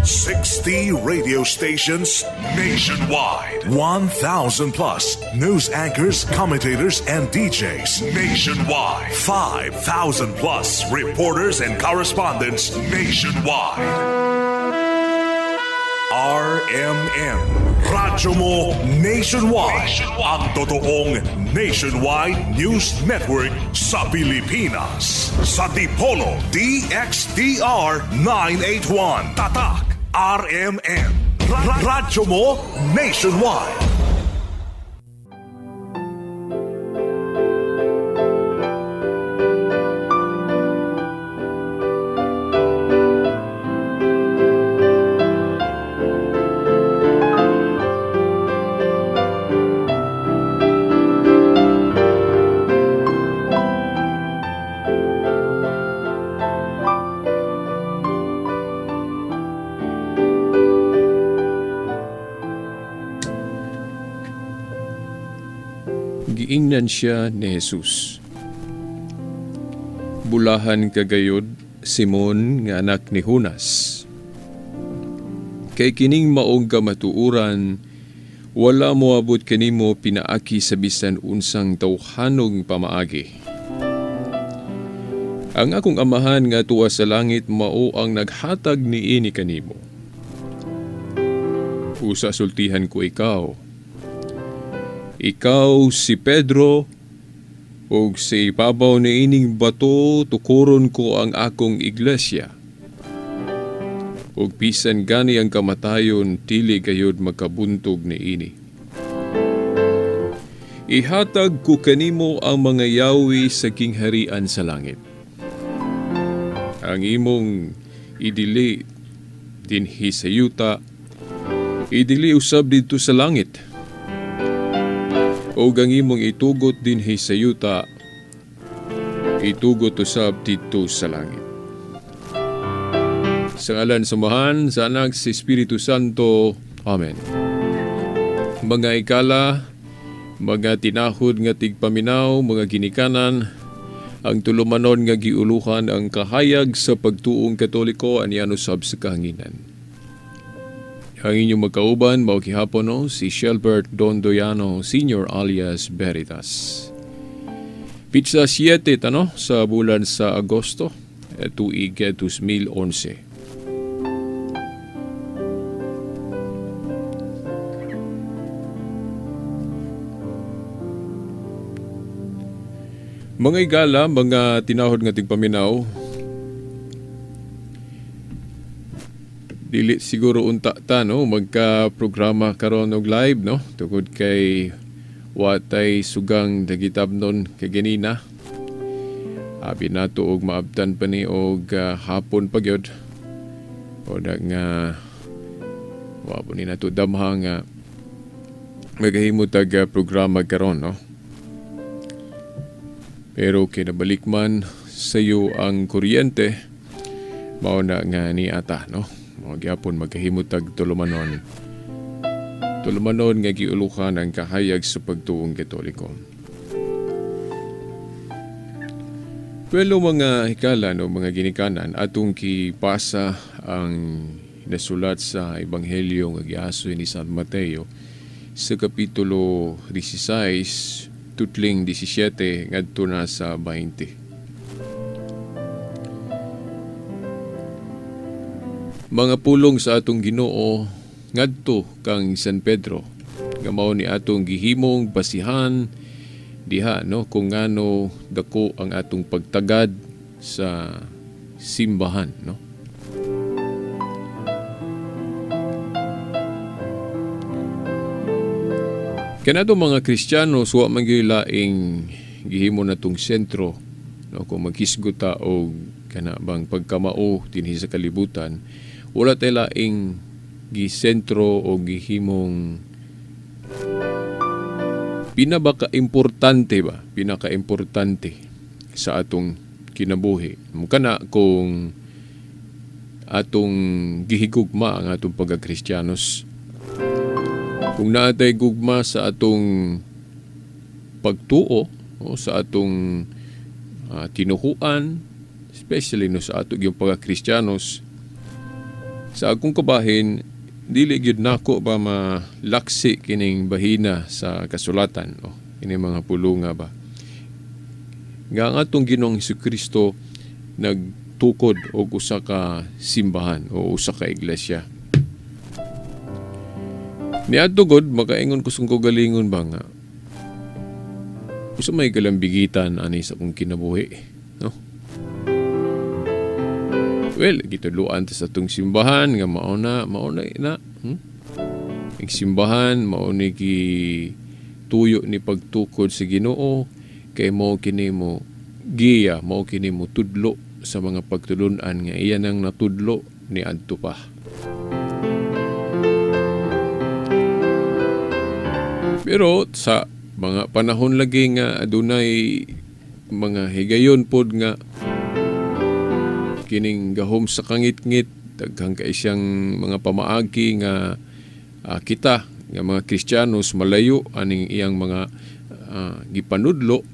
60 radio stations nationwide. 1,000 plus news anchors, commentators, and DJs nationwide. 5,000 plus reporters and correspondents nationwide. RMN. Radyo mo nationwide. Ang totoong nationwide news network sa Pilipinas. Sa Dipolo, DXDR 981. Tatak RMN. Radyo mo nationwide. Giingnan siya ni Jesus. Bulahan kagayod, Simon nga anak ni Junas. Kay kining maong kamatuoran, wala moabot kanimo pinaaki sa bisan unsang tawhanong pamaagi. Ang akong amahan nga tuwa sa langit mao ang naghatag niini kanimo. Usa sultihan ko ikaw. Ikaw si Pedro, ug sa ibabaw niining bato tukuron ko ang akong iglesia. Ug bisan gani ang kamatayon, dili gayud makabuntog niini. Ihatag ko kanimo ang mga yawi sa gingharian sa langit. Ang imong idili dinhi sa yuta, idili usab didto sa langit. O ang imong itugot dinhi sa yuta, itugot usab didto sa langit. Sa ngalan sa Amahan, sa Anak, sa Espiritu Santo. Amen. Mga ikala, mga tinahod nga tigpaminaw, mga ginikanan, ang tulumanon nga giuluhan ang kahayag sa pagtuong Katoliko aniano usab sa kahanginan. Ang inyong magkauban, mao gihapon no, si Shelbert Dondoyano Sr. alias Veritas. Pizza 7 tano sa bulan sa Agosto, tuig 2011. Mga igala, mga tinahod nga tigpaminaw, dili siguro unta ta no magka-programa karon og live no tungod kay watay sugang dagitabnon kaganina. Abi nato og maabtan pa ni og hapon pa gyud. O na nga wa po ni nato damha nga magahimo tag programa karon no. Pero kinabalik man sayo ang kuryente, mao na nga ni ata no. Magyapon maghahimo tag tulumanon. Tulumanon nga giuluhan ang kahayag sa pagtuong Katoliko. Pero mga hikalan o mga ginikanan, atong kipasa ang nasulat sa Ebanghelyo nga giasoy ni San Mateo sa Kapitulo 16, tutling 17 ngadto na sa 20. Mga pulong sa atong Ginoo ngadto kang San Pedro nga mao ni atong gihimong basihan diha no kung ngano dako ang atong pagtagad sa simbahan no. Kanato mga Kristiyano suwa man gyud laing gihimo natong sentro no kung maghisgot ta og kana bang pagkamao dinhi sa kalibutan. Wala tay laing gisentro o gihimong pinaka-importante ba? Pinaka-importante sa atong kinabuhi. Mukha kung atong gihigugma ang atong pagka-Kristiyanos. Kung naatay gugma sa atong pagtuo o sa atong tinuhuan, especially no sa atong yung pagka-Kristiyanos, Sa akong kabahin, dili gyud nako ba malaksi kining bahina sa kasulatan, oh, kini mga pulunga ba. Nga ang atong Ginoong Hesukristo nagtukod og usa ka simbahan o usa ka iglesia. Niadto gud makaingon ko sa kaugalingon ba nga usa may kalambigitan ani sa akong kinabuhi, no? Well, gitudloan ta sa atong simbahan nga mao na na. Ang simbahan mao ni gi tuyo ni pagtukod sa Ginoo kay mao kini mo giya, mao kini mo tudlo sa mga pagtulun-an nga iya nang natudlo ni adto pa. Pero sa mga panahon lagi nga adunay mga higayon pod nga kining gahom sa kangitngit, daghang kay siyang mga pamaagi nga kita nga mga Kristiyanos malayo aning iyang mga gipanudlo.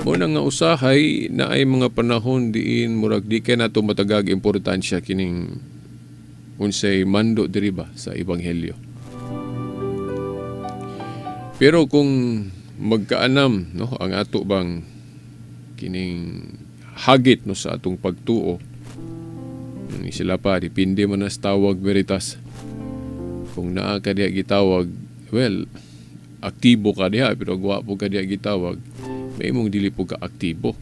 Mo na nga usahay na ay mga panahon diin murag di kay nato matagag importansya kining unsay mando diri ba sa ebanghelyo. Pero kung magkaanam, no, ang ato bang kining hagit, no, sa atong pagtuo, sila pa depende man na sa tawag Veritas. Kung naa ka diha gitawag, well, aktibo ka diha, pero gwapo ka diha gitawag, may imong dili po ka aktibo.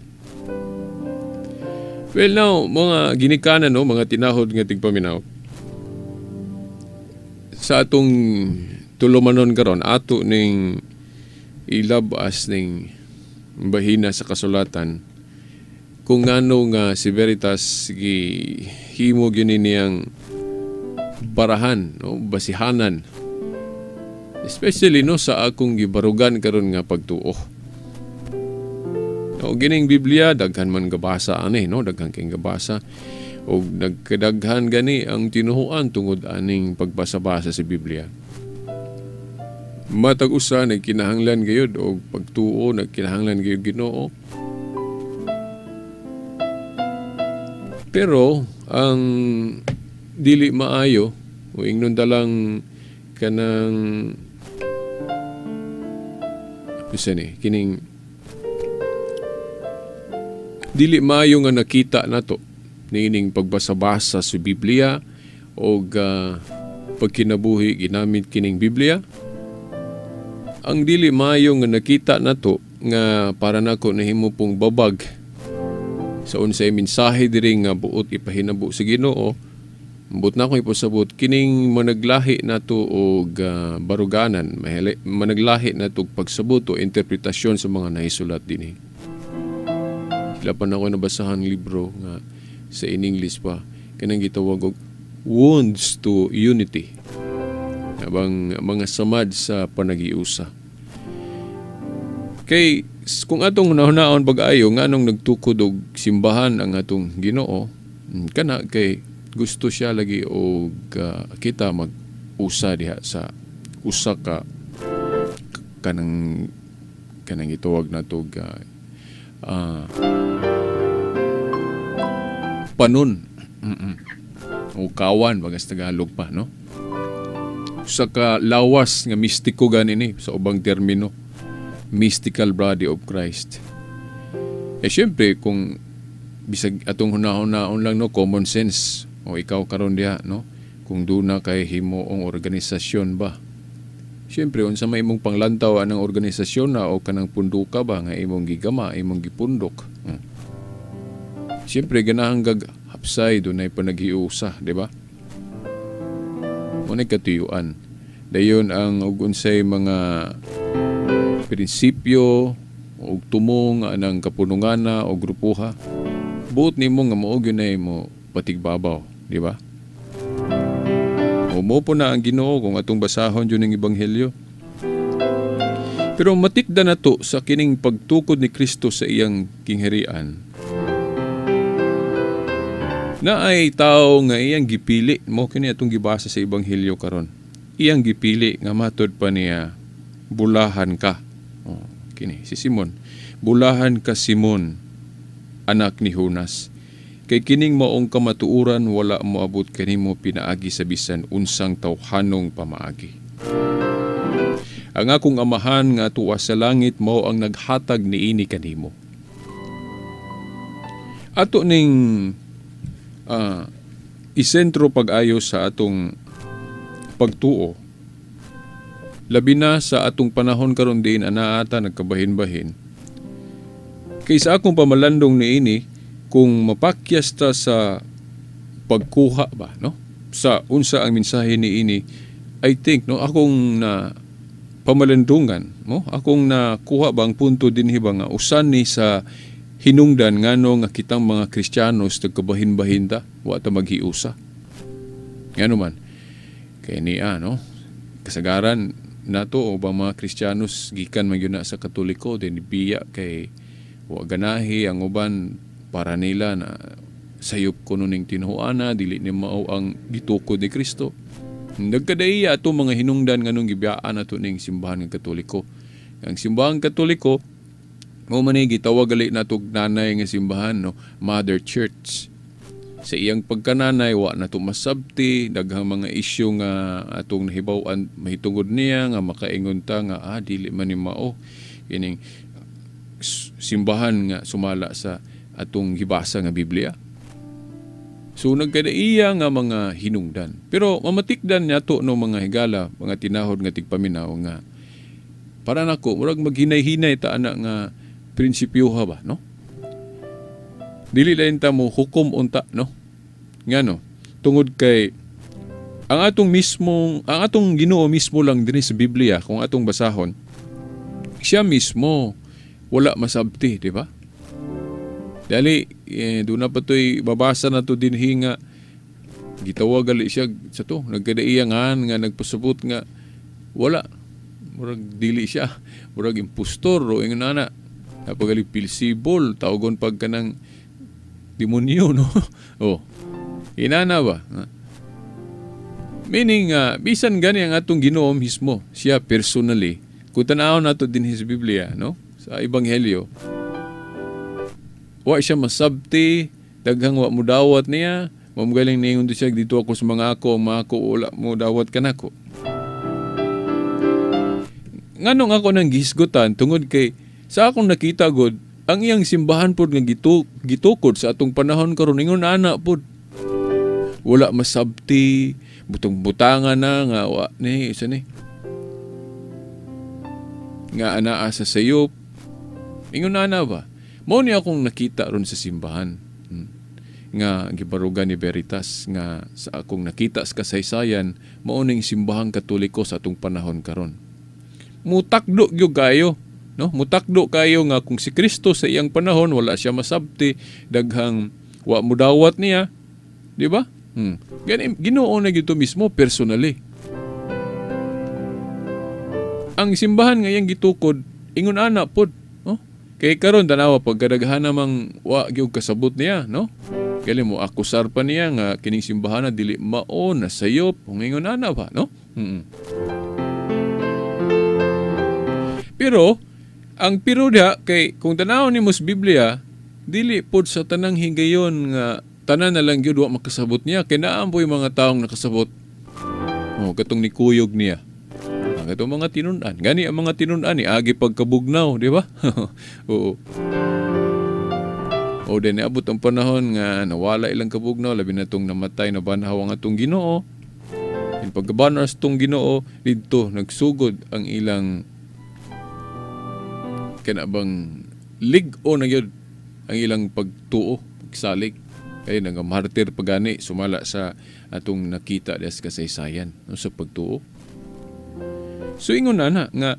Well now, mga ginikanan, no, mga tinahod nga tigpaminaw, sa atong tulumanon karon ato ning ilabas ning bahina sa kasulatan kung ngano nga si Veritas gihimo gyud niyang barahan, no, basihanan, especially no sa akong gibarugan karon nga pagtuo. O gining Biblia daghan man gabasa ani, no, daghan kay gabasa og nagkadaghan gani ang tinuhuan tungod aning pagbasa-basa sa Biblia. Matag usa nagkinahanglan gayud og pagtuo, nagkinahanglan gayud Ginoo. Pero ang dili maayo o ingnon dalang kanang bisa ni kining dili maayo nga nakita nato niining pagbasa-basa sa Biblia og pagkinabuhi ginamit kining Biblia. Ang dili maayo nga nakita nato nga para nako nahimo pong babag sa unsay mensahe diri nga buot ipahinabo sa Ginoo, buot na akong ipasabot kining managlahi nato og baruganan, managlahi nato og pagsabot o interpretasyon sa mga nahisulat dinhi. Sila pa na ako nabasahan libro nga sa in English pa kanang gitawag og Wounds to Unity, habang mga samad sa panagiusa. Kay kung atong hunahunahon pag-ayo nganong nagtukod og simbahan ang atong Ginoo, kana kay gusto siya lagi og kita mag-usa diha sa usa ka kanang gitawag nato og panon o kawan bagas Tagalog pa, no? Usa ka lawas nga mistiko gani ni sa ubang termino, mystical body of Christ. Eh syempre kung bisag atong hunahon-hunahon lang, no, common sense o ikaw karon diha, no, kung duna kay himuong organisasyon ba, syempre unsa may imong panglantaw anang organisasyon na o kanang punduka ba nga imong gigama, imong gipundok. Syempre ganahan gag hapsay dunay panaghiusa, di ba? Mo nay katuyuan. Dayon ang og unsay mga prinsipyo og tumong anang kapunungana o grupuha, buot nimo nga mao gyud nay mo patigbabaw, di ba? O mo po na ang Ginoo kung atong basahon jud ning ebanghelyo. Pero matikda na to sa kining pagtukod ni Kristo sa iyang kingharian, na ay tao nga iyang gipili, mo kini atong gibasa sa ebanghelyo karon. Iyang gipili nga matud pa niya, bulahan ka. Oh, kini si Simon. Bulahan ka Simon, anak ni Jonas. Kay kining maong kamatuoran wala moabot kanimo pinaagi sa bisan unsang tawhanong pamaagi. Ang akong Amahan nga tuwa sa langit mao ang naghatag niini kanimo. Ato ning isentro pag-ayo sa atong pagtuo. Labi na sa atong panahon karon diin anaa ta nagkabahin-bahin. Kay sa akong pamalandong niini, kung mapakyas ta sa pagkuha ba, no? Sa unsa ang mensahe niini, I think, no, akong na pamalandungan, no? Akong nakuha ba ang punto dinhi ba nga usan ni sa hinungdan ngano nga kitang mga Kristiyanos nagkabahin-bahin ta, wa ta maghiusa. Ngano man kay niya, no? Kasagaran nato o ba mga Kristiyanos gikan man gyud na sa Katoliko, din biya kay wa ganahi ang uban, para nila na sayop kuno ning tinuana, dili ni mao ang gitukod ni Kristo. Nagkadaiya ato mga hinungdan nganong gibiyaan nato ning simbahan ng Katoliko. Ang simbahan Katoliko mao man ni gitawag gali nato nanay nga simbahan, no, Mother Church. Sa iyang pagkananay wa na to masabti, daghang mga isyu nga atong nahibaw-an mahitungod niya nga makaingon ta nga dili man ni mao kining simbahan nga sumala sa atong gibasa nga Biblia. So nagkadaiya nga mga hinungdan. Pero mamatikdan niya to, no, mga higala, mga tinahod nga tigpaminaw, nga para nako murag maghinay-hinay ta ana nga prinsipyoha ba, no? Dili lain ta mo hukom unta, no? Ngano? Tungod kay ang atong Ginoo mismo lang dinhi sa Biblia, kung atong basahon, siya mismo wala masabti, di ba? Dali, doon na pa to'y babasa na to dinhi nga gitawag gali siya sa to, nagkadaiyangan nga nagpasabot nga wala, murag dili siya, murag impostor o ingon ana, napagali pilsibol, tawagon pag kanang demonyo, no? Oh. Inana ba? Meaning, bisan gani ang atong Ginoo mismo, siya personally, kung tan-awon nato dinhi sa Biblia, no? Sa Ebanghelyo, wa siya masabti, daghang wa mudawat niya, mamgaling ningon di siya, dito ako sa mga ako, ang mga ako, wala mo dawat kanako. Nganong ako nang gihisgutan, tungod kay, sa akong nakita god, ang iyang simbahan pod nga gitukod sa atong panahon karon ingon ana pod. Wala masabti, butong-butangan na nga wa ni isa ni. Nga anaa sa sayop. Ingon ana ba? Mao ni akong nakita ron sa simbahan. Nga gibarugan ni Veritas nga sa akong nakita sa kasaysayan mao ning simbahang Katoliko sa atong panahon karon. Mutakdo gyud kayo. No, mutakdo kayo nga kung si Kristo sa iyang panahon wala siya masabti, daghang wa mudawat niya, di ba? Gani Ginoo na gyud mismo personally. Ang simbahan nga iyang gitukod ingon ana pod, no? Kay karon tanawa pagkadaghan namang wa gyud kasabot niya, no? Kali mo akusar pa niya nga kining simbahan na dili mao na sayop, kung ingon ana ba, no? Pero ang pero diha kay kung tan-awon nimo sa Biblia, dili pod sa tanang higayon nga tanan na lang gyud wa makasabot niya, kay naa po'y mga taong nakasabot. Oh, katong nikuyog niya. Ang katong mga tinun-an. Gani ang mga tinun-an ni agi pagkabugnaw, di ba? Oo. O din niabot ang panahon nga nawala ilang kabugnaw, labi na tong namatay na banhaw ang atong Ginoo. In pagkabanaw sa tong Ginoo, didto nagsugod ang ilang kanabang lig-o na yun ang ilang pagtuo, pagsalig. Kaya nagamartir pagani sumala sa atong nakita des kasaysayan, no, sa pagtuo. So ingon na na nga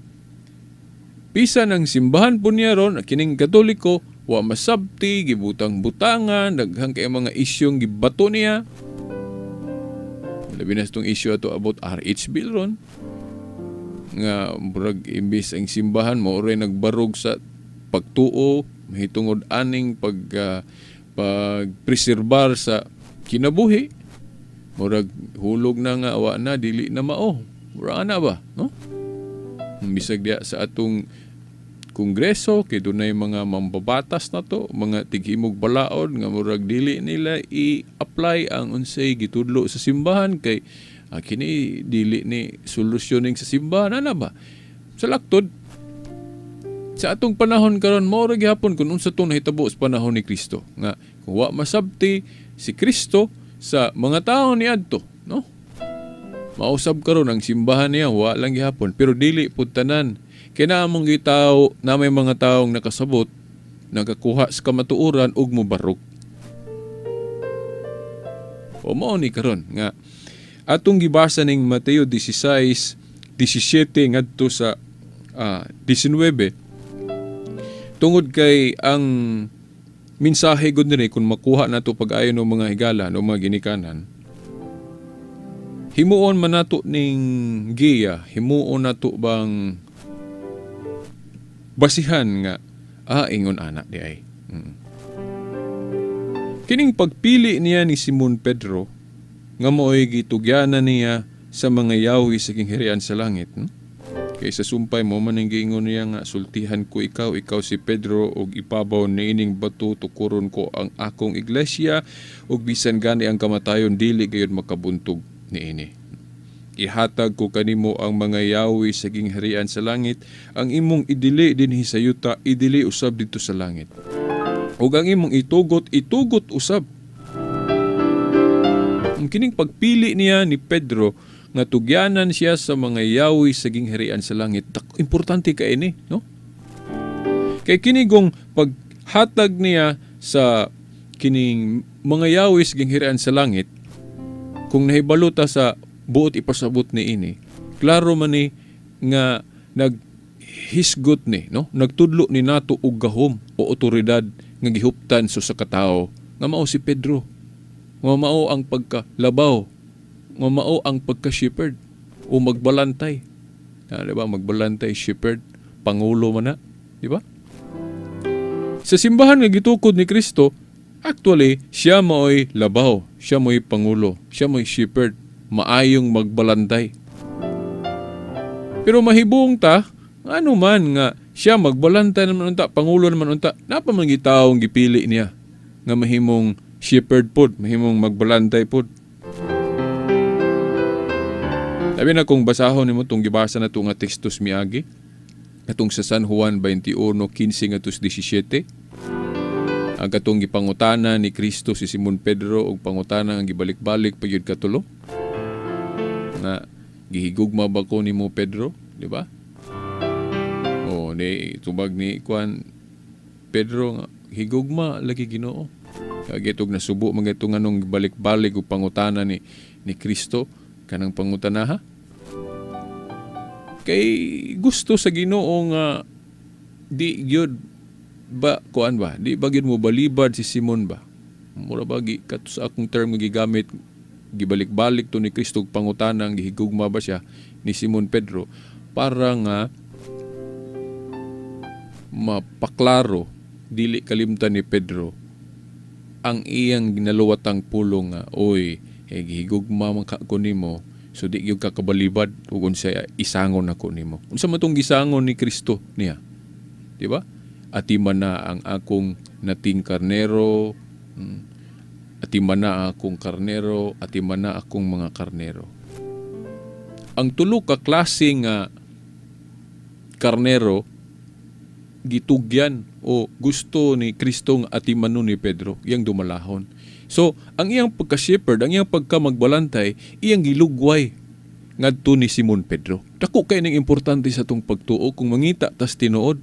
pisa ng simbahan po niya ron, kining Katoliko, wa masabti, gibutang-butangan, daghang kay mga isyong gibato niya. Labi na itong issue ato about RH bill ron. Nga murag imbis ang simbahan mo oray nagbarog sa pagtuo mahitungod aning pagpreserbar sa kinabuhi, murag hulog na nga wa na dili na mao, mura ana ba, no? Bisag diya sa atong kongreso, kay dunay mga mambabatas nato, mga tighimog balaod nga murag dili nila i-apply ang unsay gitudlo sa simbahan kay kini dili ni solusyoning sa simbahan, ana ba? Sa laktod sa atong panahon karon, mao ra gihapon kung unsa tong nahitabo sa panahon ni Kristo, nga kung wa masabti si Kristo sa mga tawo niadto, no? Mausab karon ang simbahan niya wa lang gihapon, pero dili pud tanan. Kay naa mong gitaw na may mga taong nakasabot, nakakuha sa kamatuoran ug mobarog. O mao ni karon nga atong gibasa ning Mateo 16:17 ngadto sa 19, tungod kay ang mensahe gud diri, kung makuha nato pag-ayo ng mga higala no mga ginikanan, himuon man nato ning giya, himuon nato bang basihan nga ingon ana di ay. Kining pagpili niya ni Simon Pedro nga maoy gitugyanan niya sa mga yawi sa gingharian sa langit, no? Kay sa sumpay mo man ang giingon niya nga sultihan ko ikaw, ikaw si Pedro, ug ipabaw niining bato tukuron ko ang akong iglesia, ug bisan gani ang kamatayon dili gayud makabuntog niini. Ihatag ko kanimo ang mga yawi sa gingharian sa langit, ang imong idili dinhi sa yuta, idili usab didto sa langit. Ug ang imong itugot, itugot usab. Ang kining pagpili niya ni Pedro nga tugyanan siya sa mga yawi sa gingharian sa langit, importante kay ini, no? Kay kini gong paghatag niya sa kining mga yawi sa gingharian sa langit, kung nahibalo ta sa buot ipasabot ni ini, klaro man ni nga naghisgot ni, no? Nagtudlo ni nato og gahom o otoridad nga gihuptan so sa katawo nga mao si Pedro, nga mao ang pagkalabaw, nga mao ang pagka-shepherd o magbalantay. Di ba? Magbalantay, shepherd, pangulo man na, di ba? Sa simbahan nga gitukod ni Kristo, actually, siya mao'y labaw, siya mao'y pangulo, siya mao'y shepherd, maayong magbalantay. Pero mahibong ta, ano man nga siya magbalantay naman unta, pangulo naman unta, napa man gitaong gipili niya nga mahimong shepherd pod, mahimong magbalantay pod. Sabi na kung basahon nimo itong gibasa na ito nga tekstos miagi, atong sa San Juan 21:15 ngadto 17, ang katong gipangutana ni Kristo si Simon Pedro og pangutana ang gibalik-balik pa gyud katulo nga gihigugma ba ko nimo Pedro, di ba? O ni tubag ni kuan Pedro nga higugma lagi Ginoo. Kagitog nasubo mga itong anong balik-balik og pangutana ni Kristo kanang pangutana ha. Kay gusto sa Ginoo nga di gyud ba kuan ba, di ba gyud mo balibad si Simon ba? Mura ba gi kato sa akong term nga gigamit, gibalik-balik to ni Kristo og pangutana ang gihigugma ba siya ni Simon Pedro para nga mapaklaro dili kalimtan ni Pedro ang iyang ginaluwatang pulong nga oy, gihigugma man ka ko nimo, so di gyud ka kabalibad ug unsay isangon nako nimo. Unsa man tong gisangon ni Kristo niya? Di ba? Atiman na ang akong nating karnero, atiman na ang akong karnero, atiman na akong mga karnero. Ang tulo ka klase nga karnero gitugyan o gusto ni Kristo nga atimanon ni Pedro, iyang dumalahon. So, ang iyang pagka-shepherd, ang iyang pagka-magbalantay, iyang gilugway ngadto ni Simon Pedro. Dako kay ning importante sa atong pagtuo kung mangita tas tinuod.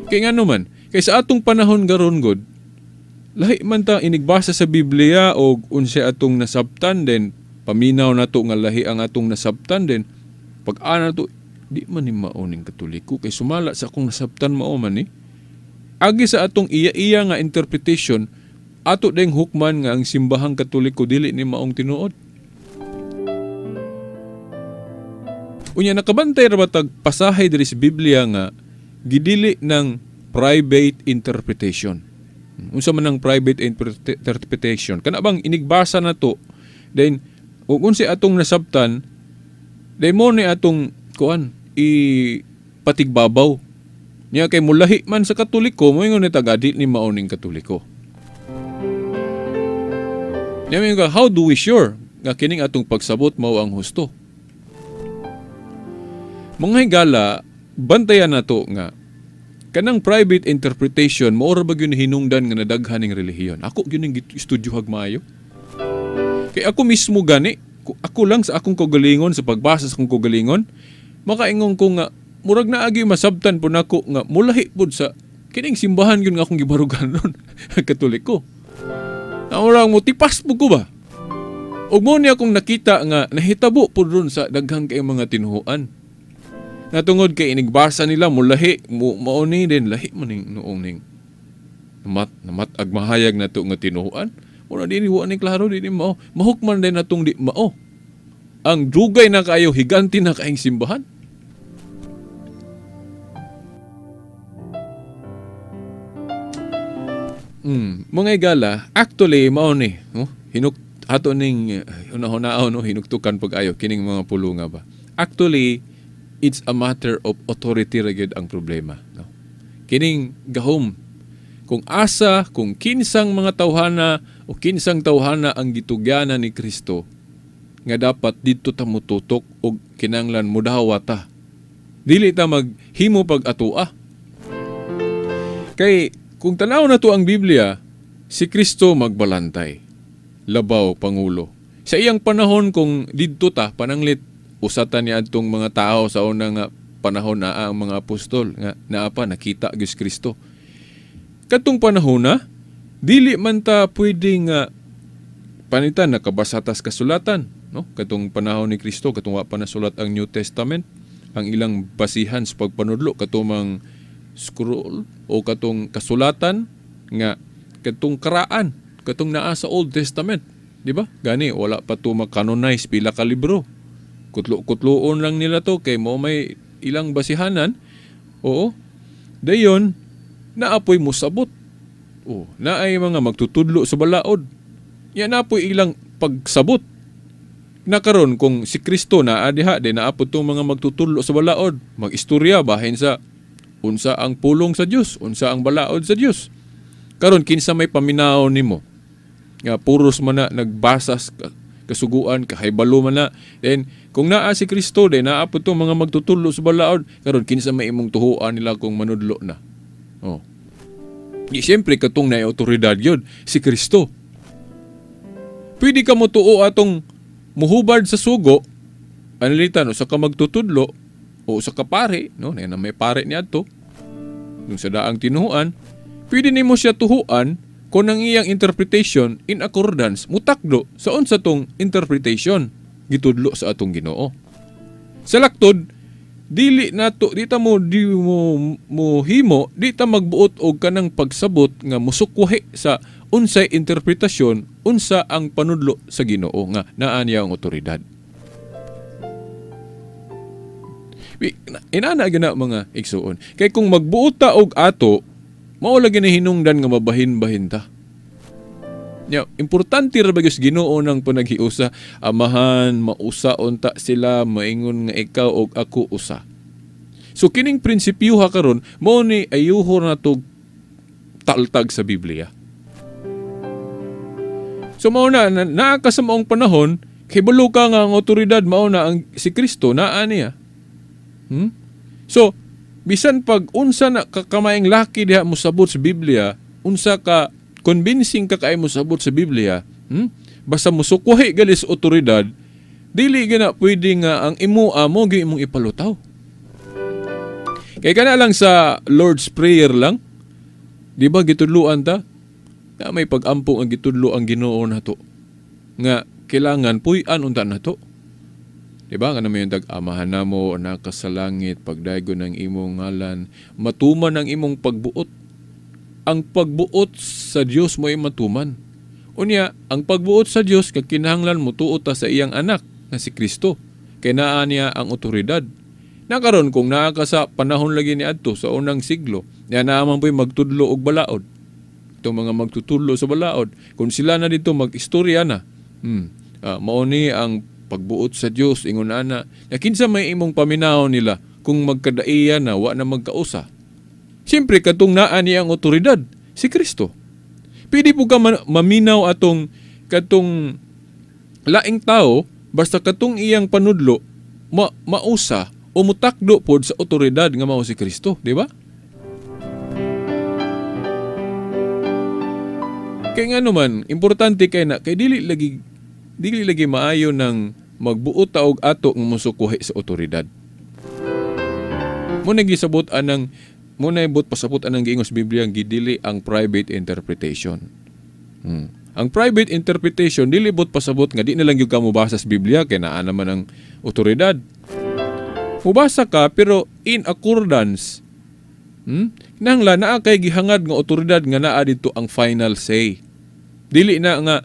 Kay ngano man, kay sa atong panahon garon god, lahi man ta inigbasa sa Biblia og unsay atong nasabtan din, paminaw nato nga lahi ang atong nasabtan din, pag ana to, di man ni mao ning Katoliko kay sumala sa akong nasabtan mao man ni. Agi sa atong iya-iya nga interpretation, ato ding hukman nga ang simbahang Katoliko dili ni maong tinuod. Unya nakabantay ra ba tag pasahe diri sa Biblia nga gidili ng private interpretation. Unsa man ang private interpretation? Kana bang inigbasa na to, then ug unsay atong nasabtan, then mo ni atong kuan ipatigbabaw. Niya kay mulahi man sa Katoliko, moingon ni taga di ni mao ning Katoliko. Niya moingon ka, how do we sure nga kining atong pagsabot mao ang husto? Mga higala, bantayan nato nga kanang private interpretation mao ra ba gyud hinungdan nga nadaghan ning relihiyon. Ako gyud ning istudyohag maayo. Kay ako mismo gani, ako lang sa akong kaugalingon, sa pagbasa sa akong kaugalingon, makaingon ko nga murag naagi masabtan po nako nga mulahi pud sa kining simbahan gyud nga akong gibarugan ron, Katoliko. Na murag mo tipas po ko ba? Ug mo niya akong nakita nga nahitabo pud ron sa daghang kay mga tinuhuan. Natungod kay inigbasa nila mulahi mao ni din lahi man ning noong ning namat agmahayag nato nga tinuhuan. Mura di ni wa ni klaro di ni mao. Mahukman din natong di mao. Ang dugay na kayo higanti na kaayong simbahan. Mga igala, actually mao ni, no? Hinuk ato ning hunahunao, no, hinuktukan pag-ayo kining mga pulunga ba. Actually, it's a matter of authority ra gyud ang problema, no? Kining gahom kung asa, kung kinsang mga tawhana o kinsang tawhana ang gitugyanan ni Kristo nga dapat didto ta motutok og kinahanglan modawa ta. Dili ta maghimo pag-atua. Kay kung tanaw na to ang Biblia, si Kristo magbalantay, labaw pangulo. Sa iyang panahon kung didto ta pananglit usatan niya adtong mga tao sa unang panahon na ang mga apostol nga naa pa nakita gyud si Kristo. Katong panahon na dili man ta pwede nga panitan nakabasa tas kasulatan, no? Katong panahon ni Kristo, katong wa pa nasulat ang New Testament, ang ilang basihan sa pagpanudlo katumang scroll o katong kasulatan nga katong karaan, katong naa sa Old Testament, di ba? Gani wala pa to makanonize pila ka libro. Kutlo-kutloon lang nila to kay mo may ilang basihanan. Oo. Dayon naapoy mosabot. Oh, naay mga magtutudlo sa balaod. Ya naapoy ilang pagsabot. Nakaron kung si Kristo naa diha, di naapod tong mga magtutudlo sa balaod, magistorya bahin sa unsa ang pulong sa Dios, unsa ang balaod sa Dios. Karon kinsa may paminaw nimo nga puros man na nagbasa kasuguan, kahibalo man na. Then kung naa si Kristo, di naa pud tong mga magtutudlo sa balaod, karon kinsa may imong tuhuan nila kung manudlo na. Oh. Di siyempre katong naay awtoridad yun, si Kristo. Pwede ka motuo atong muhubad sa sugo, analitan usa ka magtutudlo o usa ka pare, no, na may pare niadto. Nung sa daang tinuhuan, pwede nimo siya tuhuan kung ang iyang interpretation in accordance mutakdo sa unsa tong interpretation gitudlo sa atong Ginoo. Sa laktod, dili nato di ta mo di mo mohimo, di ta magbuot og kanang pagsabot nga musukwahi sa unsay interpretasyon, unsa ang panudlo sa Ginoo nga naa niya ang otoridad. Inana gyud na mga igsuon. Kay kung magbuot ta og ato, mao lagi na hinungdan nga mabahin-bahin ta. Ya, importante ra ba gyud sa Ginoo nang panaghiusa, amahan mausa unta sila maingon nga ikaw og ako usa. So kining prinsipyo ha karon mao ni ayuho na to taltag sa Biblia. So mao na naa ka sa maong panahon, kibalo ka nga ang otoridad mao na ang si Kristo naa niya. So bisan pag unsa na kamaing laki diha mosabot sa Biblia, unsa ka convincing ka kay mosabot sa Biblia, basta mosukwahi gali sa otoridad, dili gina pwede nga ang imo amo gyud imong ipalutaw. Kay kana lang sa Lord's Prayer lang, di ba gitudloan ta? Na may pag-ampo ang gitudlo ang Ginoo nato nga kailangan puy-an unta nato. Diba? Nga naman yung tag-amahan namo, anak ka sa langit, pagdaygon ang imong ngalan, matuman ang imong pagbuot. Ang pagbuot sa Dios mo ay matuman. Unya, ang pagbuot sa Dios kag kinahanglan mo tuot ta sa iyang anak na si Kristo. Kay naa niya ang otoridad. Nakaron kung naa ka sa panahon lagi ni adto sa unang siglo, niya naa man po'y magtudlo og balaod. Itong mga magtutudlo sa balaod, kung sila na dito mag-istorya na, mao ni ang pagbuot sa Dios ingon ana. Na kinsa may imong paminaw nila kung magkadaiya na wa na magkausa. Siyempre katong naa niya ang otoridad, si Kristo. Pwede po ka maminaw atong katong laing tao basta katong iyang panudlo mausa o mutakdo pod sa otoridad nga mao si Kristo, di ba? Kaya nga naman, importante kay na kay dili lagi maayo nang magbuot ta og ato nga mosukuhi sa otoridad. Mo nagisabot anang mo naibot pasabot anang giingos Biblia ang gidili ang private interpretation. Ang private interpretation dili bot pasabot nga di na lang gyud ka mobasa sa Biblia kay naa naman ang otoridad. Mobasa ka pero in accordance. Nangla naa kay gihangad nga otoridad nga naa didto ang final say. Dili na nga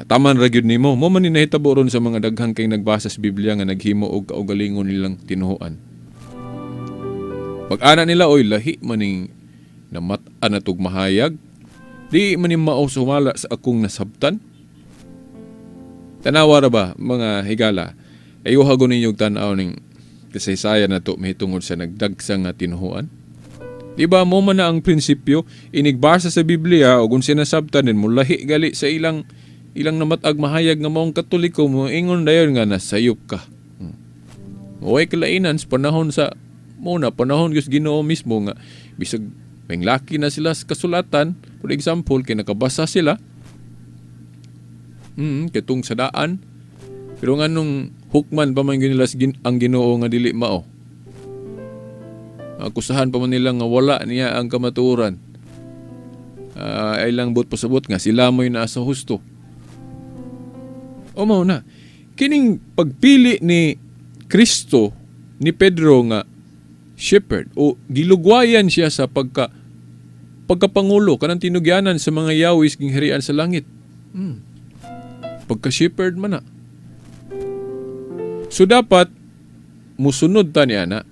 taman ra gyud nimo. Mo man ni nahitabo ron sa mga daghang kay nagbasa sa Biblia nga naghimo og kaugalingon nilang tinuoan. Pag-ana nila, oy lahi maning namat-an na tug mahayag, di man ni mao sumala sa akong nasabtan. Tanawa ra ba mga higala, ayuha go ninyo tan-aw ning kasaysayan nato mahitungod sa nagdagsa nga tinuoan. Di ba mo man na ang prinsipyo inigbasa sa Biblia og unsa nasabtan din mulahi gali sa ilang namatag mahayag nga maong Katoliko mo ingon dayon nga nasayop ka. Way kalainan sa panahon sa muna panahon gyud Ginoo mismo nga bisag menglaki na sila sa kasulatan, for example kay nakabasa sila ketong sa daan, pero nganong hukman pa man gyud nila ang Ginoo nga dili mao. Akusahan pa man nila nga wala niya ang kamatuoran. Ay lang buot pasabot nga sila mo'y naa sa husto. O mao na kining pagpili ni Kristo ni Pedro nga shepherd o gilugwayan siya sa pagkapangulo kanang tinugyanan sa mga yawis gingharian sa langit. Pagka shepherd man na. So dapat musunod ta niya na.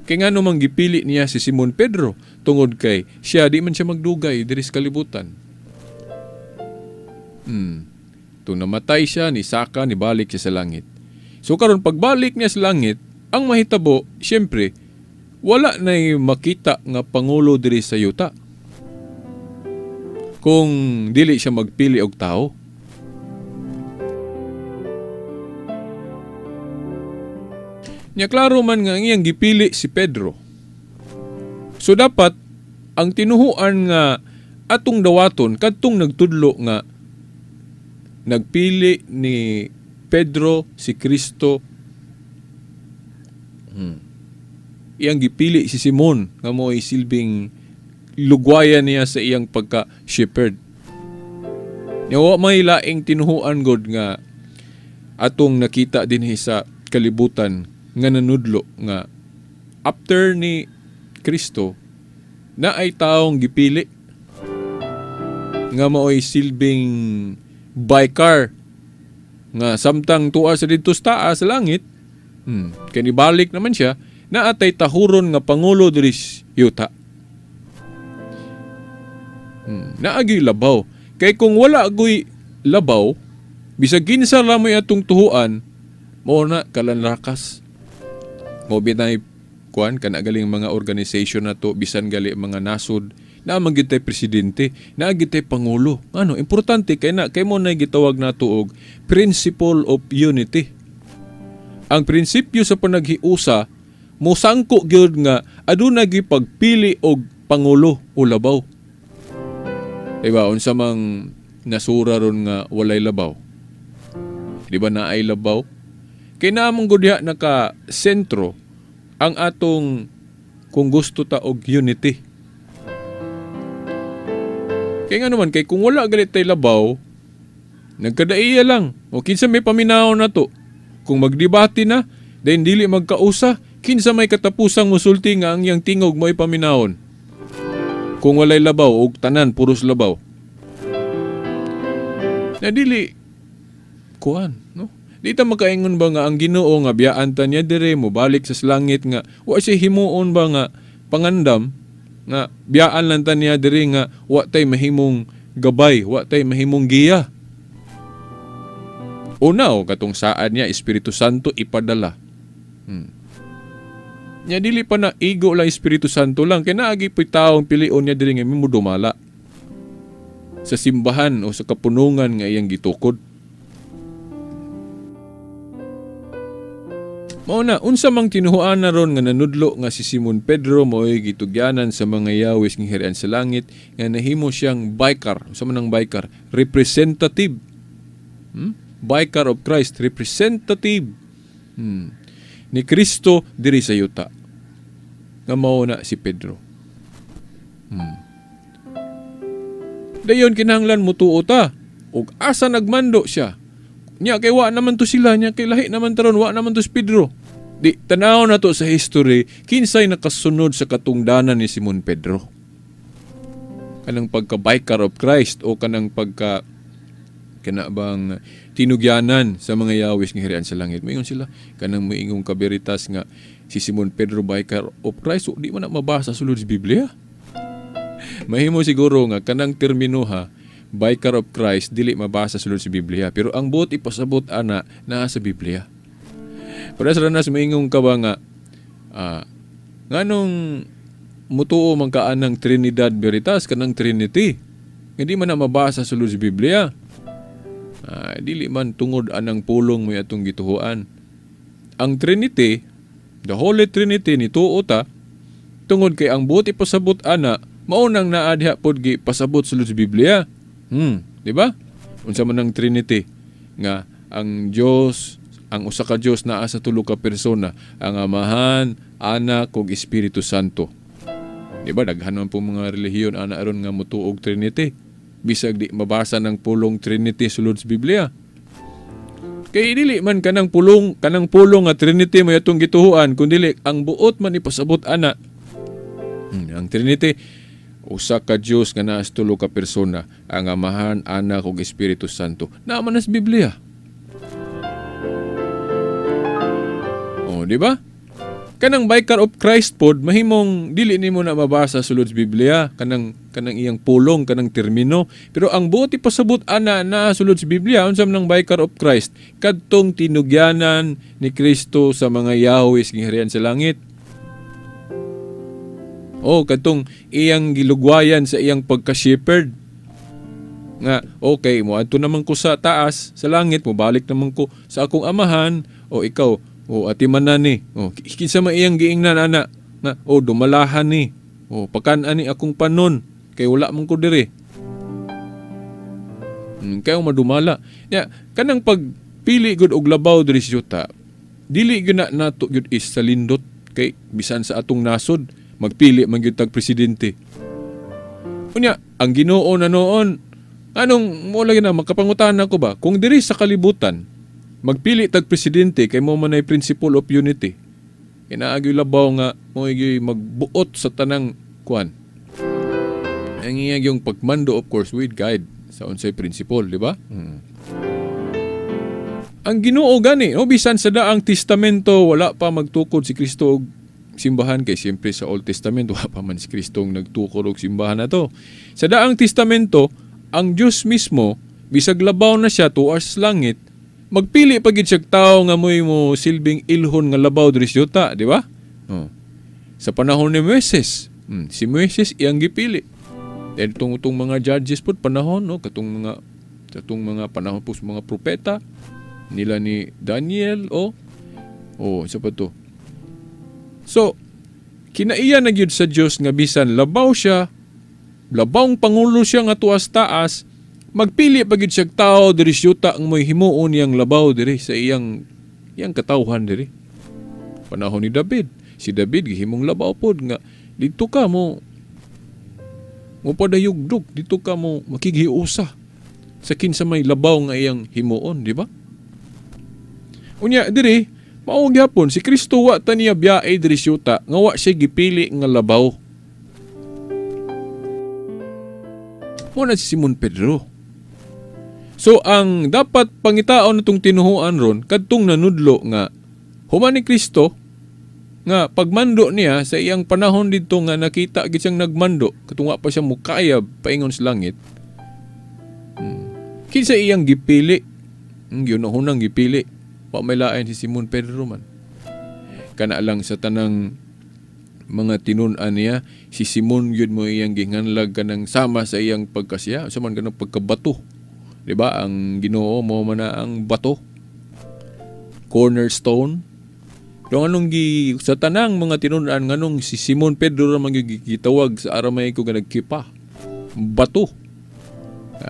Kay ngano mang gipili niya si Simon Pedro tungod kay siya di man siya magdugay diri sa kalibutan. Tung namatay siya ni saka ni balik siya sa langit. So karon pagbalik niya sa langit, ang mahitabo siyempre wala nay makita nga pangulo diri sa yuta. Kung dili siya magpili og tao. Nya klaro man nga ang iyang gipili si Pedro. So dapat ang tinuhuan nga atong dawaton kadtong nagtudlo nga nagpili ni Pedro si Kristo. Iyang gipili si Simon nga mo'y silbing lugwayan niya sa iyang pagka-shepherd. Nya wa may laing tinuhuan god nga atong nakita dinhi sa kalibutan nga nanudlo nga after ni Kristo na ay taong gipili nga maoy silbing bicar nga samtang tuwa sa didto sa taas sa langit, kay nibalik naman siya, naatay tahuron nga pangulo diri yuta. Naagi labaw. Kay kung wala agoy labaw, bisag kinsa ra mo'y atong tuhuan, mao na kalanrakas. Mo bitay kuan kana galing mga organization na to, bisan gali mga nasod, naa man gyud tay presidente, naa gyud tay pangulo. Ano, importante kay na kay mo na gitawag nato og principle of unity. Ang prinsipyo sa panaghiusa mosangko gyud nga aduna gyud pagpili og pangulo o labaw. Diba unsa mang nasura ron nga walay labaw? Di ba naay labaw? Kay naamong gud diha naka sentro ang atong kung gusto ta og unity. Kay nga naman kay kung wala galit tay labaw, nagkadaiya lang. O kinsa may paminaw na to. Kung magdebate na, then dili magkausa, kinsa may katapusang musulti nga ang iyang tingog mo'y paminawon. Kung walay labaw og tanan puros labaw. Na dili kuan, no? Di ta makaingon ba nga ang Ginoo nga biyaan ta niya dire mobalik sa langit nga wa siya himuon ba nga pangandam nga biyaan lang ta niya dire nga wa tay mahimong gabay, wa tay mahimong giya. Una o katong saad niya Espiritu Santo ipadala. Nya dili pa na igo lang Espiritu Santo lang kay naagi po'y taong pilion niya diri nga mudumala sa simbahan o sa kapunungan nga iyang gitukod. Mao na, unsa mang tinuhuan na ron nga nanudlo nga si Simon Pedro mo'y gitugyanan sa mga yawis ng hirian sa langit nga nahimo siyang vicar. Unsa man ang vicar? Representative. Vicar of Christ, representative ni Kristo diri sa yuta. Nga mao na si Pedro. Dayon kinahanglan mutuo ta ug asa nagmando siya. Nya kay wa naman to sila, nya kay lahi naman taron, wa naman to si Pedro. Di tanaw na to sa history kinsay nakasunod sa katungdanan ni Simon Pedro. Kanang pagka vicar of Christ o kanang pagka kana bang tinugyanan sa mga yawis nga hirian sa langit. Moingon sila kanang moingong kaberitas nga si Simon Pedro vicar of Christ, so, di man na mabasa sulod sa Biblia. Mahimo siguro nga kanang termino ha, vicar of Christ, dili mabasa sulod sa Biblia, pero ang buot ipasabot ana naa sa Biblia. Pero sa ranas moingong ka ba nga nganong mutuo man ka anang Trinidad Veritas, kanang Trinity nga di man na mabasa sulod sa Biblia. Dili man tungod anang pulong may atong gituhuan. Ang Trinity, the Holy Trinity nituo ta tungod kay ang buot ipasabot ana mao nang naa diha pod gi pasabot sulod sa Biblia. Di ba? Unsa man ang Trinity nga ang Dios, ang usa ka Dios naa sa tulo ka persona, ang Amahan, Anak ug Espiritu Santo. Di ba daghan man po mga relihiyon ana aron nga motuog Trinity. Bisag di mabasa ng pulong Trinity sulod sa Biblia. Kay dili man kanang pulong nga Trinity may atong gituhuan, kun dili ang buot man ipasabot ana. Ang Trinity usa ka Dios nga naa sa tulo ka persona, ang Amahan, Anak ug Espiritu Santo. Naa man sa Biblia. Oh, di ba? Kanang vicar of Christ pod mahimong dili nimo na mabasa sulod sa Biblia, kanang iyang pulong, kanang termino, pero ang buot ipasabot ana na sulod sa Biblia. Unsa man ang vicar of Christ? Kadtong tinugyanan ni Kristo sa mga yawis nga hirian sa langit. O kadtong iyang gilugwayan sa iyang pagka-shepherd. Nga okay, moadto naman ko sa taas sa langit, mobalik naman ko sa akong amahan, o ikaw, o ati manan ni, o kinsa man iyang giingnan ana nga, o dumalahan ni, o pakan-an ni akong panon kay wala man ko diri. Kayo madumala. Nya kanang pagpili gud og labaw diri sa yuta, dili gyud na nato gyud is sa lindot kay bisan sa atong nasod magpili man gyud tag presidente. Unya ang Ginoo na noon, anong mo lagi na makapangutan ako ba kung diri sa kalibutan magpili tag presidente kay mo man ay principle of unity. Kinaagyoy labaw nga mo magbuot sa tanang kuan. Ang iya yung pagmando, of course, with guide sa unsay principle, di ba? Ang Ginoo gani, no, bisan sa daang testamento wala pa magtukod si Kristo og simbahan, kay siyempre sa Old Testament wala pa man si Kristo ang nagtukod og simbahan na to. Sa daang testamento, ang Dios mismo bisag labaw na siya tuas langit, magpili pa gid siyag tawo nga moy mo silbing ilhon nga labaw diri sa yuta, di ba? Oh. Sa panahon ni Moises, si Moises iyang gipili. Then tungtong mga judges pud panahon, no, katong mga panahon po sa mga propeta nila ni Daniel, o isa pa to. So kinaiya na gyud sa Dios nga bisan labaw siya, labawng pangulo siya nga tuas taas, magpili pa gyud siyag tawo diri sa yuta ang moy himuon niyang labaw diri sa iyang katawhan diri. Panahon ni David, si David gihimong labaw pod nga didto ka mo padayugdog, didto ka mo makighiusa sa kinsa may labaw nga iyang himuon, di ba? Unya diri mao gyapon si Kristo wa ta niya biyae diri sa yuta nga wa siya gipili nga labaw. Mo na si Simon Pedro. So ang dapat pangitaon natong tinuhuan ron kadtong nanudlo nga human ni Kristo nga pagmando niya sa iyang panahon didto nga nakita gid siyang nagmando katong wa pa siya mukayab paingon sa langit. Kinsa iyang gipili? Ang ginahunang gipili. Wa may lain si Simon Pedro man. Kana lang sa tanang mga tinun-an niya, si Simon gyud mo iyang ginganlag kanang sama sa iyang pagkasiya, sa man kanang pagkabato. Di ba? Ang Ginoo mo man na ang bato. Cornerstone. Do anong gi sa tanang mga tinun-an, nganong si Simon Pedro ra man gitawag sa Aramaico nga nagkipa? Bato.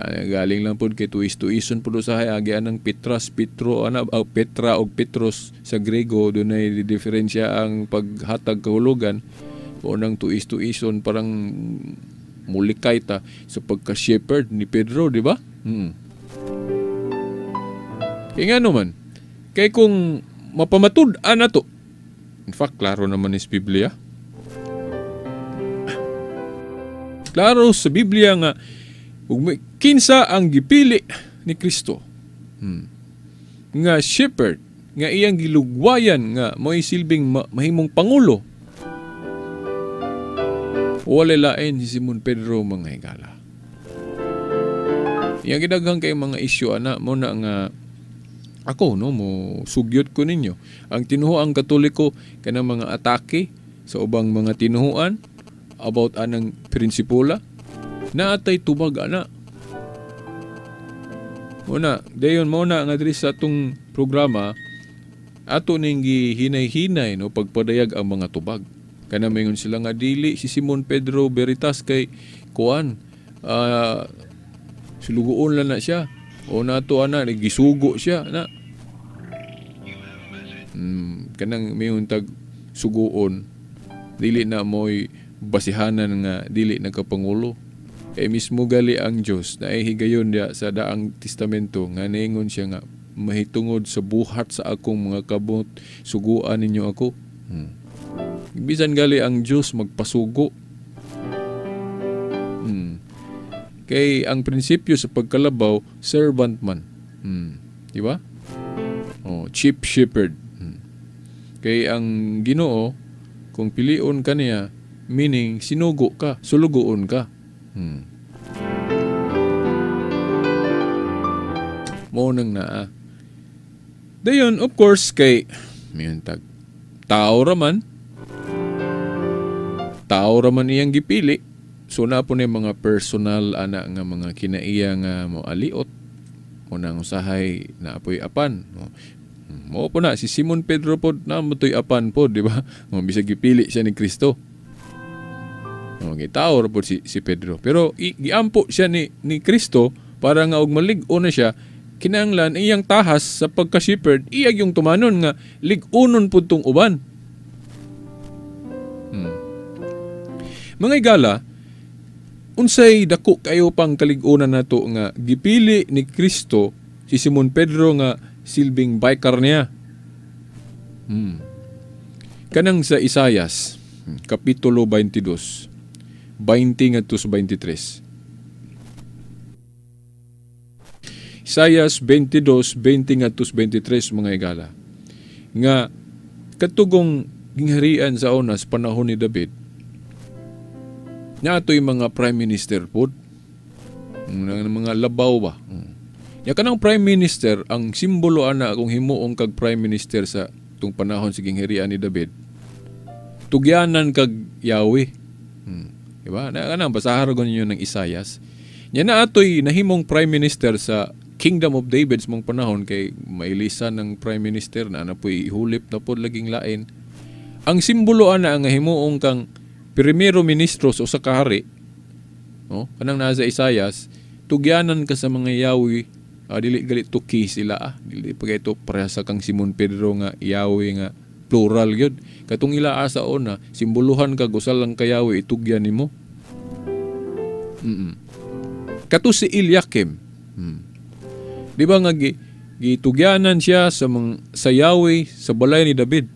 Galing lang pud kay tuis-tuison pud usahay agian ng Petras, Petro ana, Petra og Petros sa Grego, dunay diferensya ang paghatag kahulugan. Unang tuis-tuison parang mulikay ta sa pagka-shepherd ni Pedro, di ba? Kaya nga naman, kay kung mapamatud-an na to, in fact, klaro naman is Biblia. Klaro sa Biblia nga, kinsa ang gipili ni Kristo nga shepherd, nga iyang gilugwayan nga mo'y silbing mahimong pangulo, wala lain si Simon Pedro, mga higala. Iyang gidaghang kay mga isyu ana mo na nga ako no mo sugyot ko ninyo ang tinuhuang Katoliko kanang mga atake sa ubang mga tinuhuan about anang prinsipula naatay tubag ana. Muna, dayon mo na nga diri sa atong programa ato ning gihinay-hinay no pagpadayag ang mga tubag. Kana maingon sila nga dili si Simon Pedro Veritas kay kuan sulugoon lang na siya o nato ana gisugo siya na. Kanang mayon tag suguon dili na moy basihanan nga dili nagkapangulo. Mismo gali ang Dios na higayon diya sa Daang Testamento nga niingon siya nga mahitungod sa buhat sa akong mga kabot suguan ninyo ako. Bisan gali ang Dios magpasugo. Kay ang prinsipyo sa pagkalabaw, servant man. Di ba? Oh, chief shepherd. Kay ang Ginoo kung pilion ka niya, meaning sinugo ka, sulugoon ka. Mo nang naa. Dayon, of course, kay mayon tag tao raman. Tao raman iyang gipili. So na po na yung mga personal ana nga mga kinaiya nga mo aliot mo nang usahay na apoy apan. Mo po na si Simon Pedro pod na motoy apan pod, di ba? Mo bisag gipili siya ni Kristo. Okay, tao ra pod si Pedro. Pero giampo siya ni Kristo para nga og malig-on na siya, kinahanglan iyang tahas sa pagka-shepherd, iyag yung tumanon nga lig-unon pud tong uban. Mga igala, unsay dako kayo pang kalig-unan nato nga gipili ni Kristo si Simon Pedro nga silbing biker niya. Kanang sa Isayas, Kapitulo 22, 20 ngadto sa 23. Isayas 22, 20 ngadto sa 23, mga igala. Nga katugong gingharian sa onas panahon ni David, na ito'y mga prime minister pod, mga labaw ba. Ya kanang prime minister, ang simbolo ana kung himuong kag prime minister sa tung panahon sa gingharian ni David, tugyanan kag Yahweh. Diba? Na kanang basahan ra ninyo ng Isayas. Nya na atoy nahimong prime minister sa Kingdom of David sa mong panahon kay mailisan ng prime minister na ana po'y ihulip na pod laging lain. Ang simbolo ana ang himuong kang primero ministro sa usa ka hari, no? Kanang naa sa Isayas, tugyanan ka sa mga Yahweh. Dili gali tuki sila, Dili pa kay ito pareha sa kang Simon Pedro nga Yahweh nga plural gyud. Katong ila asa ona, simboluhan ka gusal lang ka Yahweh itugyan nimo. Kato si Eliakim. Di ba nga gitugyanan siya sa sa Yahweh sa balay ni David.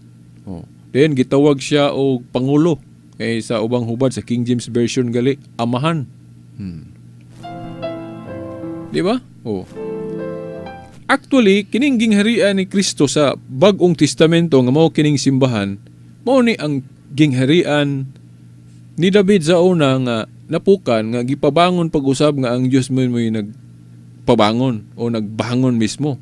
Oh. Then gitawag siya og pangulo. Kay sa ubang hubad sa King James Version gali amahan. Di ba? Oh. Actually, kining gingharian ni Kristo sa Bag-ong Testamento nga mao kining simbahan, mao ni ang gingharian ni David sa una nga napukan nga gipabangon pag-usab nga ang Dios mo mo'y nagpabangon o nagbangon mismo.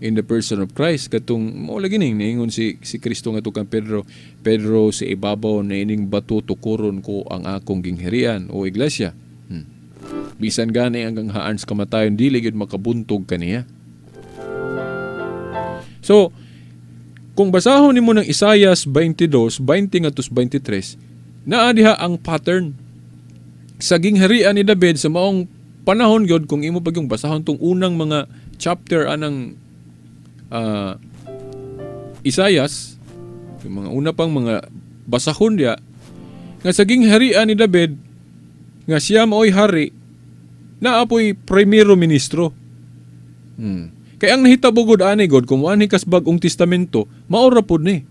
in the person of Christ. Katong mo lagi ning niingon si Kristo ngadto kang Pedro, "Pedro, sa ibabaw na ining bato tukuron ko ang akong gingharian o iglesia. Bisan gani ang ganghaan sa kamatayon, dili gyud makabuntog kaniya." So, kung basahon nimo ng Isaias 22, 20 ngadto 23, naa diha ang pattern sa gingharian ni David sa maong panahon gyud. Kung imo pag yung basahon tong unang mga chapter anang Isaias, yung mga una pang mga basahon diya, nga sa gingharian ni David, nga siya maoy hari, naa poy primero ministro. Kay ang nahitabo gud ani god, kung muanhi kas Bagong Testamento, mao ra pud ni.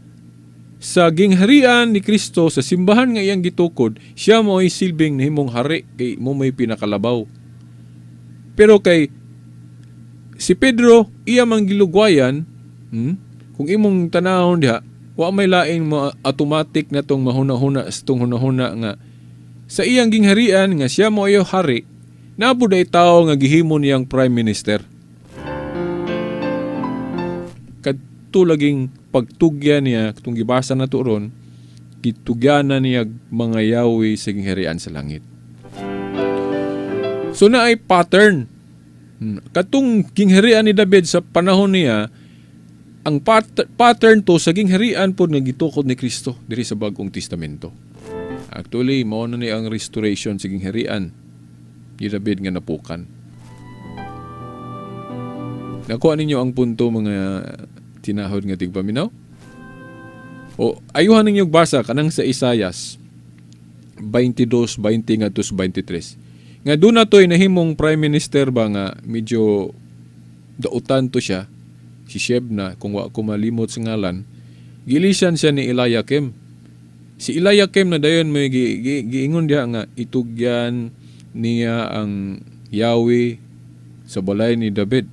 Sa gingharian ni Kristo, sa simbahan nga iyang gitukod, siya maoy silbing nahimong hari kay mo may pinakalabaw. Pero kay si Pedro iya mang gilugwayan, kung imong tanahon diha, wa may laing automatic na tong mahuna-huna sa tong hunahuna nga sa iyang gingharian nga siya mo ayo hari, naa pud ay tawo nga gihimo niyang prime minister. Kadto laging pagtugyan niya, katong gibasa na to ron, gitugyanan niya mga yawi sa gingharian sa langit. So na ay pattern. Katong gingharian ni David sa panahon niya, ang pattern to sa gingharian pod nga gitukod ni Kristo diri sa Bagong Testamento. Actually, mao na ni ang restoration sa gingharian ni David nga napukan. Nakuha ninyo ang punto, mga tinahod nga tigpaminaw? O ayuhan ninyo basa kanang sa Isayas 22, 20 ngadto 23. Nga doon na to'y nahimong prime minister ba nga medyo dautan to siya, si Shebna, kung wa ko malimot sa ngalan, gilisan siya ni Eliakim. Si Eliakim na dayon may giingon diha nga itugyan niya ang Yahweh sa balay ni David.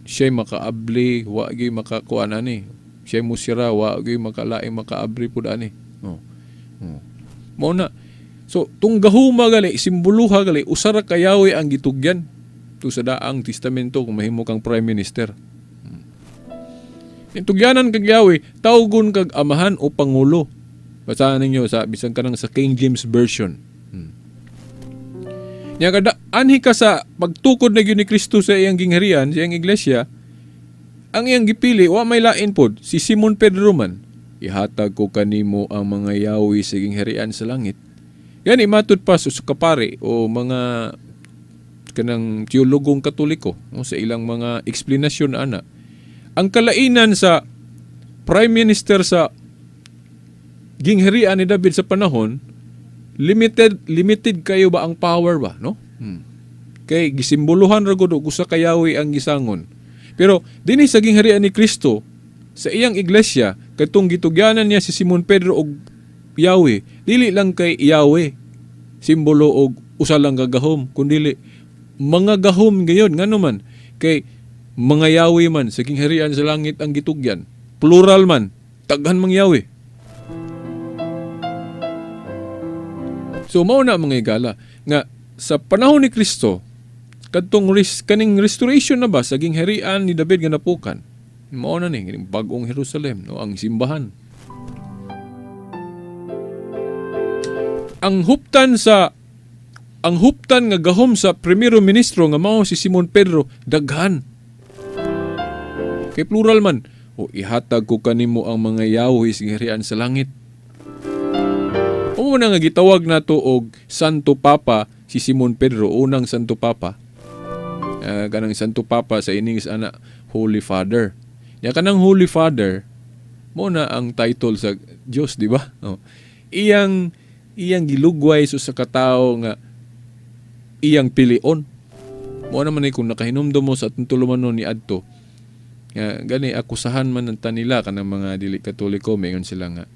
Siya'y makaabli, wa gyud makakuan ani. Siya'y musira, wa gyud makalaing makaabri pud ani. Oh. Oh. Mao na. So, tung gahuma gali, simboluha gali, usa ra ka Yahweh ang gitugyan. Tu sa Daang Testamento kung mahimo kang prime minister. Itugyanan kag Yahweh, tawgon kag amahan o pangulo. Basahan ninyo sa bisan kanang sa King James Version. Nya kada anhi ka sa pagtukod na gyud ni Kristo sa iyang gingharian, sa iyang iglesia, ang iyang gipili wa may lain pod, si Simon Pedro man. "Ihatag ko kanimo ang mga yawi sa gingharian sa langit." Gani matud pa sa kapare o mga kanang teologong Katoliko, no, sa ilang mga eksplanasyon ana. Ang kalainan sa prime minister sa gingharian ni David sa panahon, limited kayo ba ang power ba, no? Kay gisimboluhan ra gud og usa ka Yahweh ang gisangon. Pero dinhi sa gingharian ni Kristo, sa iyang iglesia, kadtong gitugyanan niya si Simon Pedro og Yahweh, dili lang kay Yahweh simbolo og usa lang ka gahom, kundili mga gahom gayon. Ngano man kay mga Yahweh man sa gingharian sa langit ang gitugyan, plural man, taghan mang Yahweh. So mao na mga higala nga sa panahon ni Kristo, kadtong kaning restoration na ba sa gingharian ni David nga napukan, mao na ni kining bag-ong Jerusalem, no, ang simbahan. Ang huptan nga gahom sa primero ministro nga mao si Simon Pedro, daghan. Kay plural man, o ihatag ko kanimo ang mga Yahweh sa gingharian sa langit. Una nga gitawag nato og Santo Papa si Simon Pedro, unang Santo Papa. Kanang Santo Papa sa ining ana Holy Father. Nya kanang Holy Father mo na ang title sa Dios, di ba? Oh. Iyang gilugway sa katawo nga iyang pilion. Mo naman ni kung nakahinumdum mo sa atong tulumanon ni adto. Nga gani akusahan man ang tanila kanang mga dili Katoliko, mayon sila nga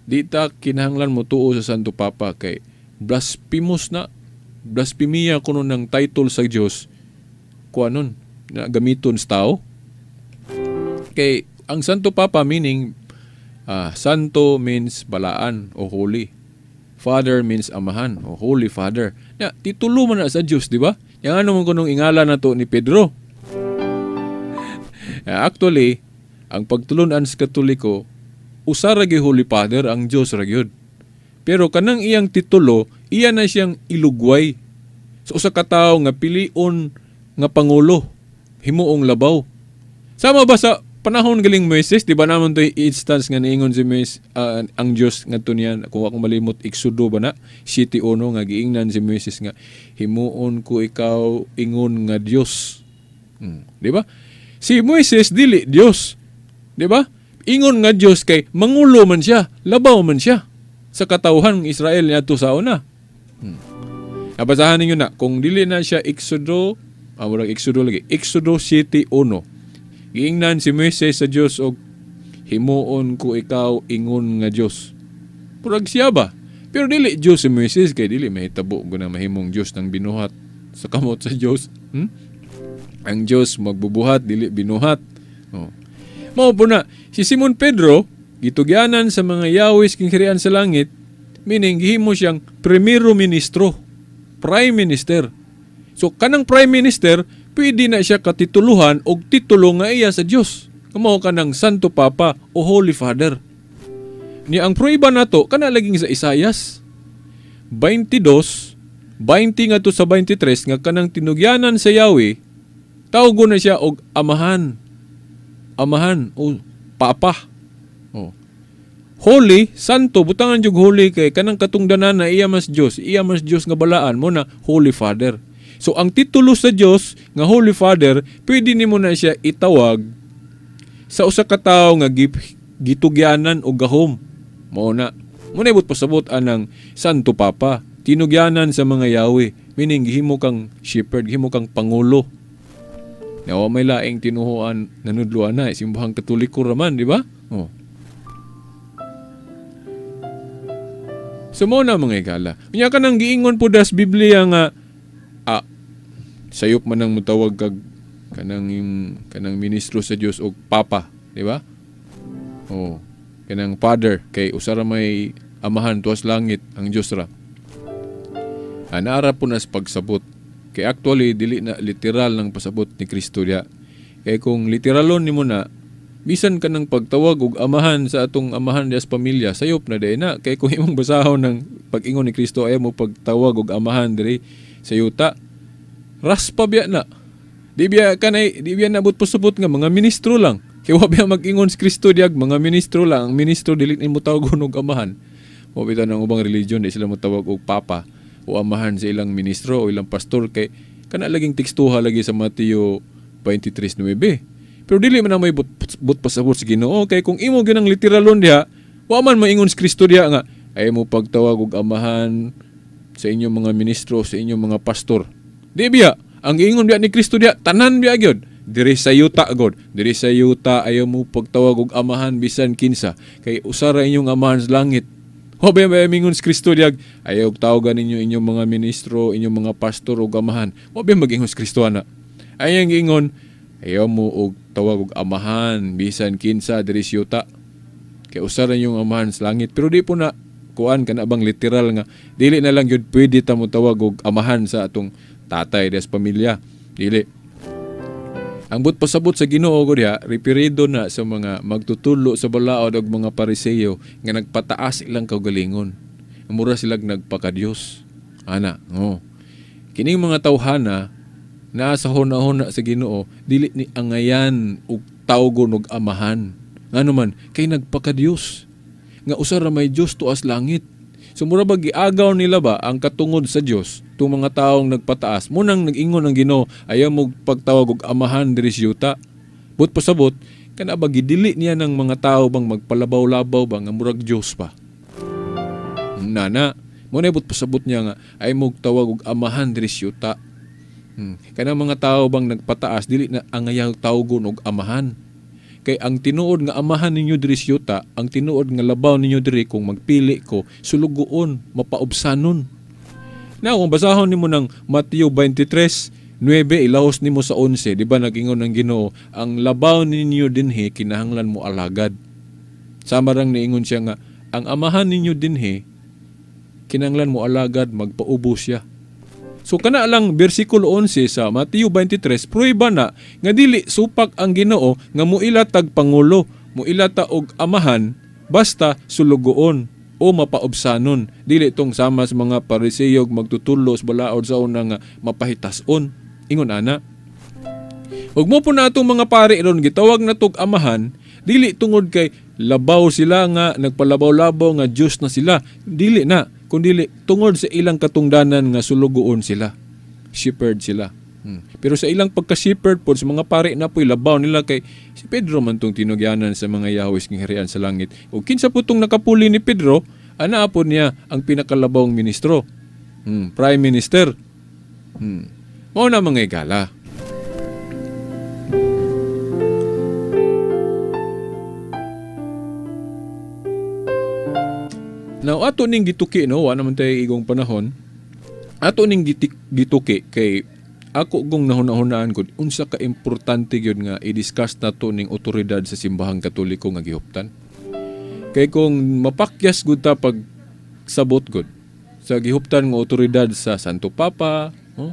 di ta kinahanglan mo tuo sa Santo Papa kay blasphemous na, blasphemia kuno ng title sa Dios kuanon na gamiton sa tao. Kay ang Santo Papa meaning Santo means balaan o holy. Father means amahan o Holy Father. Ya, titulo man na sa Dios, di ba? Yang ano man kunong ingala na to ni Pedro. Actually, ang pagtulunan sa Katoliko, usa ra gyud Holy Father, ang Dios ra gyud. Pero kanang iyang titulo, iya na siyang ilugway sa usa ka tawo nga pilion nga pangulo, himuong labaw. Sama ba sa panahon galing Moises, di ba naman to instance nga niingon si Moises, ang Dios ngadto niya, kung akong malimot, Exodo ba na, 7:1 nga giingnan si Moises nga himuon ko ikaw ingon nga Dios. Di ba? Si Moises dili Dios. Di ba? Ingon nga Dios kay mangulo man siya, labaw man siya sa katawhan ng Israel niadto sa una. Nabasahan ninyo na kung dili na siya Exodo, murag Exodo lagi, Exodo 7:1. Giingnan si Moises sa Dios og himuon ko ikaw ingon nga Dios. Purag siya ba? Pero dili Dios si Moises kay dili mahitabo guna mahimong Dios nang binuhat sa kamot sa Dios. Ang Dios magbubuhat dili binuhat. Oh. Mao po na si Simon Pedro gitugyanan sa mga yawis king harian sa langit, meaning gihimo siyang primero ministro, prime minister. So kanang prime minister pwede na siya katituluhan og titulo nga iya sa Dios. Kamo kanang Santo Papa o Holy Father. Ni ang prueba nato kana laging sa Isayas 22:20 ngadto sa 23 nga kanang tinugyanan sa Yahweh, tawgon na siya og amahan. Amahan o papa. Oh. Holy, santo, butangan jug holy kay kanang katungdanan na iya mas Dios, iya mas Dios nga balaan mo na Holy Father. So ang titulo sa Dios nga Holy Father, pwede nimo na siya itawag sa usa ka tawo nga gitugyanan og gahom. Mao na. Mo na ibot pasabot anang Santo Papa, tinugyanan sa mga Yahweh, meaning gihimo kang shepherd, gihimo kang pangulo. Nawa may laing tinuhuan nanudloan na simbahang Katoliko raman, di ba? Oh. So mo na mga igala. Unya ka nang giingon po das Biblia nga sayop man ang mutawag kag kanang kanang ministro sa Dios og papa, di ba? Oh, kanang father kay usa ra may amahan tuas langit ang Dios ra. Naara po nas pagsabot. Kay actually dili na literal ng pasabot ni Kristo diya. Kay kung literalon nimo na bisan kanang pagtawag og amahan sa atong amahan diya sa pamilya, sayop na day na. Kay kung imong basahon ng pag-ingon ni Kristo ayaw mo pagtawag og amahan diri sa yuta, raspa biya na. Di biya kanay, di biya nabot pasabot nga mga ministro lang. Kay wa biya mag-ingon si Kristo diag mga ministro lang. Ang ministro dili nimo tawagon og amahan. Mo bitaw ng ubang religion di sila motawag og papa o amahan sa ilang ministro o ilang pastor kay kana laging tekstuha lagi sa Mateo 23:9. Pero dili man ang may but pasabot sa Ginoo kay kung imo ginang literalon diha, wa man maingon si Kristo diha nga ay mo pagtawag og amahan sa inyong mga ministro, sa inyong mga pastor. Di biya, ang giingon biya ni Kristo diha, tanan biya gyud. Diri sa yuta god, diri sa yuta ayaw mo pagtawag og amahan bisan kinsa kay usa ra inyong amahan sa langit. Wa ba may mingon si Kristo diag ayaw tawagan ninyo inyong mga ministro, inyong mga pastor og amahan. Wa ba mag-ingon si Kristo ana? Ay ang giingon ayaw mo og tawag og amahan bisan kinsa diri sa yuta kay usa ra inyong amahan sa langit. Pero di po na kuan kana bang literal nga dili na lang gyud pwede ta mo tawag og amahan sa atong tatay des pamilya. Dili. Ang but pasabot sa Ginoo ko diha, referido na sa mga magtutulo sa balaod og mga Pariseo nga nagpataas ilang kaugalingon. Mura sila nagpakadiyos. Ana, oh. Kining mga tawhana naa sa huna-huna sa Ginoo, dili ni angayan og tawgon og amahan. Ngano man kay nagpakadiyos. Nga usa ra may Dios tuas langit. So mura ba giagaw nila ba ang katungod sa Dios tung mga taong nagpataas? Munang nag-ingon ang Ginoo, ayaw mo pagtawag og amahan diri sa yuta. But pasabot, kana ba gidili niya ng mga tao bang magpalabaw-labaw ba nga murag Dios pa? Nana, mo na but pasabot niya nga ay mo tawag og amahan diri sa yuta. Kana mga tao bang nagpataas dili na angayaw tawgon og amahan. Kay ang tinuod nga amahan ninyo diri sa yuta, ang tinuod nga labaw ninyo diri kung magpili ko, sulugoon, mapaubsanon. Now, kung basahon nimo ng Mateo 23:9, ilahos nimo sa 11, di ba nag-ingon ng Ginoo, ang labaw ninyo dinhi kinahanglan mo alagad. Sama rang niingon siya nga, ang amahan ninyo dinhi kinahanglan mo alagad, magpaubo siya. So kana lang bersikulo 11 sa Mateo 23 prueba na nga dili supak ang Ginoo nga muila tag pangulo, muila ta og amahan basta sulugoon o mapaobsanon. Dili tong sama sa mga Pariseo magtutulo sa balaod sa una nga mapahitason. Ingon ana. Ug mo po na atong mga pari ron gitawag na tog amahan, dili tungod kay labaw sila nga nagpalabaw-labaw nga Dios na sila, dili na, kundili tungod sa ilang katungdanan nga sulugoon sila, shepherd sila. Pero sa ilang pagka-shepherd po sa mga pari na po'y labaw nila kay si Pedro man tong tinugyanan sa mga Yahweh ng harian sa langit. O kinsa po tong nakapuli ni Pedro, ana po niya ang pinakalabawng ministro, prime minister. Mao na mga igala. Now, ato ning gituki, no? Wa naman tayo igong panahon. Ato ning gituki kay ako gong nahuna-hunaan gud unsa ka importante gyud nga i-discuss nato ning otoridad sa simbahang Katoliko nga gihuptan. Kay kung mapakyas gud ta pag sabot gud sa gihuptan nga otoridad sa Santo Papa, oh,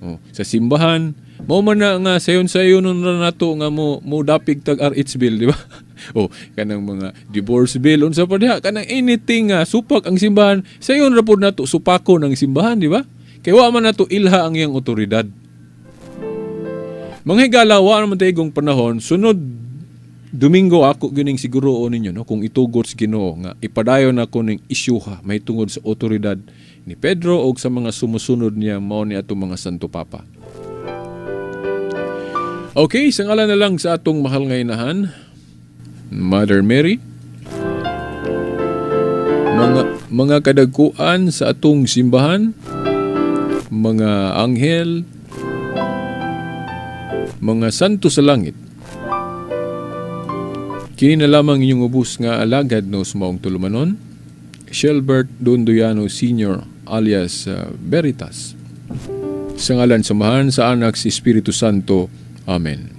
oh, sa simbahan, mao man na nga sayon-sayon nun ra nato nga mo dapig tag RH bill, di ba? Oh, kanang mga divorce bill unsa pa diha, kanang anything nga supak ang simbahan, sayon ra pud nato supako ng simbahan, di ba? Kay wa man nato ilha ang iyang otoridad. Mga higala, wa naman tayo igong panahon, sunod Domingo ako gyuning siguro ninyo, no, kung itugot sa Ginoo nga ipadayon ako ning isyuha may tungod sa otoridad ni Pedro og sa mga sumusunod niya mao ni atong mga Santo Papa. Okay, sa ngalan na lang sa atong mahal nga inahan, Mother Mary, mga kadagkuan sa atong simbahan, mga anghel, mga santo sa langit, kini na lamang inyong ubos nga alagad no sa maong tulumanon, Shelbert Dondoyano Sr. alias Veritas. Sa ngalan samahan sa Anak sa Espiritu Santo. Amen.